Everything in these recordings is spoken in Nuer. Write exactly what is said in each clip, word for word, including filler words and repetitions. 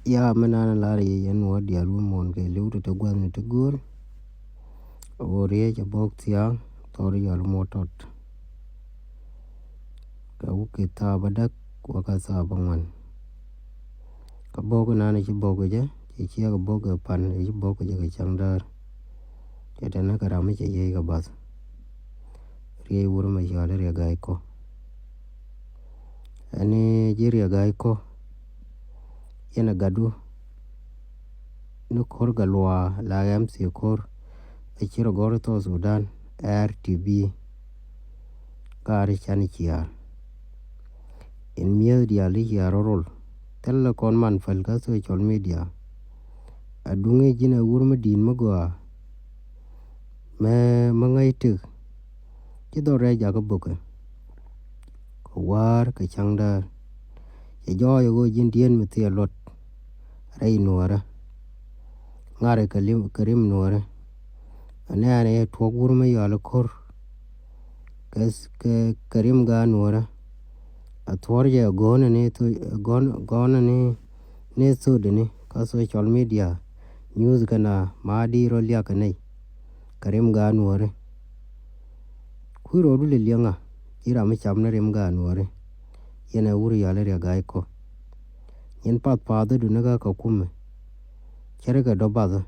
Ya mi nan lar yɛ yɛn wä diaal wi̱i̱ muɔ̱ɔ̱n kɛ li̱w ti ti gua̱thni ti gööl. Ɣöö riecɛ bok thia̱a̱ŋ thɔr yɔl muɔ̱t tɔt. Kɛ wä ki thaap bädäk wä kä thaap bäŋuan. Kä bok inan ci bok kɛ jɛ ci ciek bok kɛ pan ci bok kɛ jɛ kɛ cäŋ däär. Cɛ tɛn ni kɛ ram mi cɛ yiey kɛ bath. Riey wur mi yɔl riɛ ga̱a̱c kɔ. Ɛn ji̱ riɛ ga̱a̱c kɔ. Yɛn a gatdu ni ko̱r kɛ luaa la M C ko̱r. A ci rɔ gɔr thok Sudan R T B. Kaar can ciaar in mi̱eth diaal i̱ ciaar rɔ rol. Thil kɔn man päl kä social media. A duŋ i̱ ji̱n a wur mi di̱i̱n mi gɔaa. Mɛ mi ŋäc tëk ci dhɔr rɛc jakä bökɛ. Kɛ wäär kɛ ca̱ŋ däär cɛ jɔɔc ɛ ɣöö ji̱n dieen mi thiɛ luɔt rɛy nuɔɔrä. Ŋa̱rɛ kɛ rim nuɔɔrä. Ɛ nɛɛnɛ yɛ tuɔk wur mi yɔal ko̱r. Kɛ kɛ rim gaat nuɔɔrä. A thuɔ̱r jɛ gɔ̱ɔ̱nɛ ni gɔ̱ɔ̱nɛ ni ni thöödɛ ni kä social media. News kɛ na ma di rɔ liak kɛ nɛy kɛ rim gaat nuɔɔrä. Kui̱ rɔɔdu lɛ liɛŋa ci ram mi cam ni rim gaat nuɔɔri. Yɛn ɛ wur yɔal riɛ ga̱a̱c kɔ. Nyin path pathädu ni kä kɛ kumɛ. Cärikɛ dɔ bathä.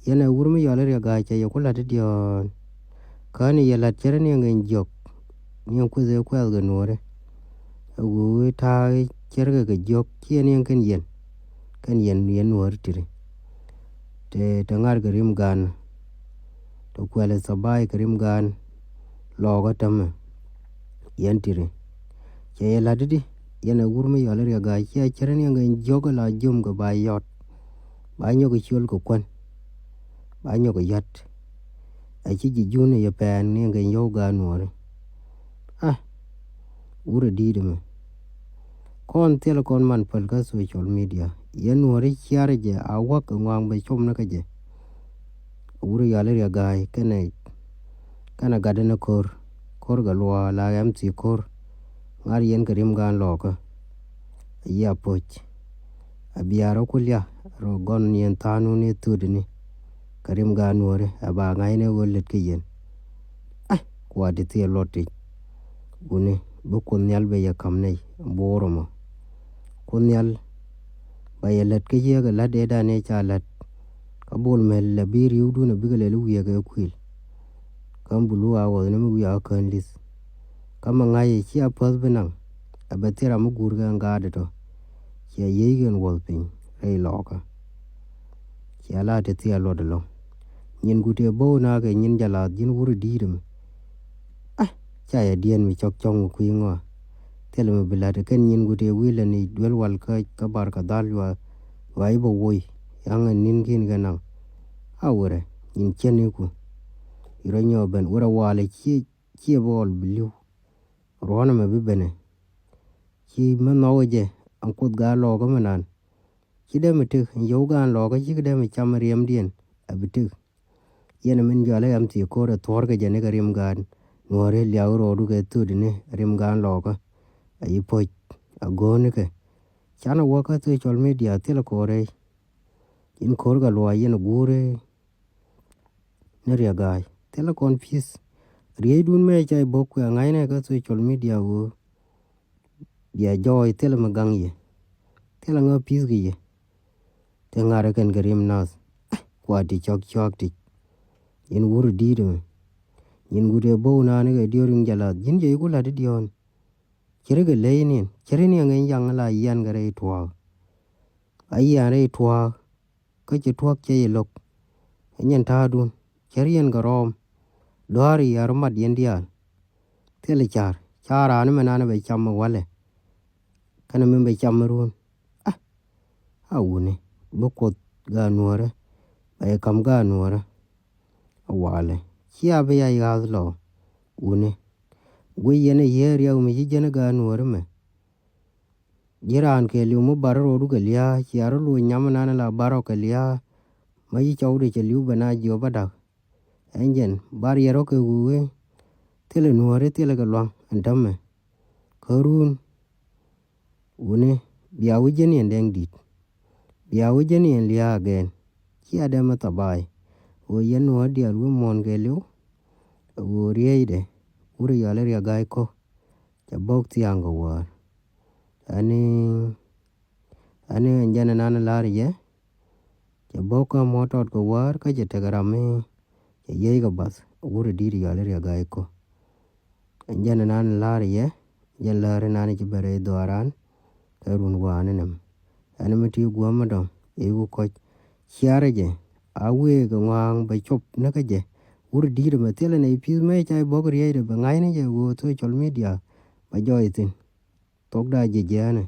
Yɛn ɛ wur mi yɔal riɛ ga̱a̱c cɛ yɛ ku la̱t i̱ diɔ̱ɔ̱n. Käni yɛ la̱t cärä ni ɛŋ ɛn jiɔk ni ɛŋ kueth ɛ kuɛth kɛ nuɔɔri. Ɛ wur ta̱a̱ cärikɛ kɛ jiɔk ci ɛn ɛŋ kɛn yɛn. Kɛn yɛn yɛn nuɔɔri tiri. Te te ŋa̱r kɛ rim gaan. Te kuɛl ɛ thabaai kɛ rim gaan. Lɔɔkä tämɛ yɛn tiri. Cɛ yɛ la̱t i̱di yɛn ɛ wur mi yɔl i̱ riɛ ga̱a̱c ciɛ cärä ni ɛŋ ɛn jiɔk ɛ la jiöm kɛ ba yɔt. Ba nyɔk ɛ ciöl kɛ kuän. Ba nyɔk ɛ yɔt. Ɛ ci ji̱ jun ɛ yɛ pɛɛn ni ɛŋ ɛn yɔw gaat nuɔɔri. A wur ɛ di̱i̱t ɛmɛ. Kɔn thilɛ kɔn man päl kä social media yɛn nuɔɔri ciarɛ jɛ a wäk ɛ ŋɔaŋ bɛ com ni kä jɛ. Wur yɔal i̱ riɛ ga̱a̱c kɛnɛ kɛnɛ gatdɛ ni ko̱r. Ko̱r kɛ luɔɔ la M C ko̱r. Ŋa̱r yɛn kɛ rim gaan lɔɔkä. A yi a poc. A biaar rɔ ku lia rɔ gɔn yɛn tha̱a̱ŋ ni thöödɛ ni. Kɛ rim gaan nuɔɔri a ba ŋa̱cnɛ ɣöö lät kä yɛn. A kua̱r ti thiee luɔt tic. Wuni bi Kuoth Nhial bɛ yɛ ka̱m nɛy bo̱o̱r ɛmɔ. Kuoth Nhial bɛ yɛ lät kä yiëëk ɛ la̱t ëëdan ëë ca la̱t. Kä Bol Mel lɛ bi ri̱wdun ɛ bikɛ lɛl i̱ wiɛɛk ɛ kuil. Kä mi bulu a wuɔth ni mi wiaa kään li̱th. Kä mi ŋa̱c ɛ cia päth bi naŋ. Ɛ bɛ thil ram mi guurkɛ ɛn gaatdɛ tɔ. Cia yiëëckɛ ɛn wuɔth piny rɛy lɔɔkä. Cia la te thia luɔt ɛlɔ̱ŋ. Nyin ku tëë bo̱o̱k naakɛ nyin jɛ lath ji̱n wur i̱ di̱i̱t ɛmɛ. A ca yɛ diɛn mi cɔk cɔŋ mi kui̱ ŋɔa. Thilɛ mi bi la̱t ɛ kɛn nyin ku tëë wi̱i̱ lɛ ni duel wal kä kä bar kɛ dhal yua yua i̱ bä woc. Ya̱ŋ ɛn ni̱n ki̱n kɛ naŋ. A wurɛ nyin cien i̱ ku. I̱ rɔ nyɔɔ ben wurɛ walɛ cië cië bä ɣɔl bi li̱w. Ruɔ̱n ɛmɛ bi benɛ. Ci mi nhɔk jɛ ɛn Kuoth gaat lɔɔkä mi nan. Ci dee mi tëk ɛn yio̱w gaan lɔɔkä cik dee mi cam riɛmdiɛn a bi tëk. Yɛn min jɔal i̱ M C ko̱r ɛ thuɔ̱ɔ̱rkɛ jɛ ni kɛ rim gaat nuɔ̱ɔ̱ri liak rɔɔdu kɛ thöödini rim gaat lɔɔkä. A yi poc a go̱o̱nikɛ. Canɛ wä kä social media thilɛ ko̱r rɛy. Yɛn ko̱r kɛ luaac yɛn guuri. Ni riɛ ga̱a̱c thilɛ kɔn pi̱th. Riecdun mëë ca i̱ bo̱k kuɛ ŋa̱cnɛ kä social media ɣöö bia jɔɔc thilɛ mi gaŋ yɛ. Thilɛ ŋä pi̱th kɛ yɛ. Te ŋa̱rä kɛn kɛ rim nath. Kua ti cɔk cuak ti. Yɛn wur di̱i̱t ɛmɛ. Yɛn wut ɛ bo̱o̱k naanikɛ diɔ̱ɔ̱r in jɛ lath ji̱n jɛ i̱ ku la̱t i̱ diɔ̱ɔ̱n. Cärikɛ ley niɛn cäri niɛn kɛ yaŋ la yian kɛ rɛy tuaak. A yian rɛy tuaak. Kä ci tuɔ̱k cɛ yɛ lo̱k. Ɛ nyɛn ta̱a̱dun cär yɛn kɛ rɔɔm. Dua̱a̱r yɛ rɔ mat yɛn diaal. Thilɛ ca̱r ca̱r raan mɛ nan bɛ cam mi walɛ. Kɛnɛ min bɛ cam mi run. A a wuni bi Kuoth gaat nuɔ̱ɔ̱rä. Bɛ yɛ ka̱m gaat nuɔ̱ɔ̱rä. A walɛ cia bi yac ɣa̱th lɔ wuni. Guic yɛn ɛ yiëë riɛk mi ci jɛn gaat nuɔ̱ɔ̱rä mɛ. Ji̱ raan kɛ li̱w mi bar rɔɔdu kɛ lia̱a̱ cia rɔ luɔc nyam nan la bar rɔ kɛ lia̱a̱. Ma ci cɔwdɛ cɛ li̱w bɛ na jiɔp a dak. Ɛn jɛn bar yɛ rɔ kɛ ɣöö thilɛ nuɔ̱ɔ̱ri thilɛ kɛ luaŋ ɛn täämɛ. Kä run wuni bia wi̱c jɛn yɛn dɛŋ di̱t. Bia wä jɛn yɛn lia̱a̱ gɛn. Cia dɛmɛ thabai. Wä yɛn wä diaal wi̱i̱ muɔ̱ɔ̱n kɛ li̱w. Wä rieyde. Wur yɔal i̱ riɛk ga̱a̱c ko̱. Cɛ bok thia̱a̱ŋ kɛ wäär. Ani, ani ɛn jɛn ɛnan la̱r yɛ. Cɛ bok kä muɔ̱ɔ̱t tɔt kɛ wäär kä cɛ tekɛ ram mi cɛ yiey kɛ bath. Wur di̱i̱t yɔal i̱ riɛk ga̱a̱c ko̱. Ɛn jɛn ɛnan la̱r yɛ. Jɛn läär ɛnan ci bɛ rɛy dhɔaaran. Kɛ run wa̱a̱n ɛnɛm. Ɛn mi ti guäm mi dɔ̱ŋ i̱ ku kɔc ciarɛ jɛ. A wëë kɛ ŋɔa̱a̱ŋ bɛ cop ni kä jɛ. Wur di̱i̱t ɛmɛ thilɛ nɛy pi̱th mëë ca i̱ bok rieyde bɛ ŋa̱cni jɛ ɣöö social media bɛ jɔɔc thi̱n. Thokda jiɛ jiɛɛnɛ.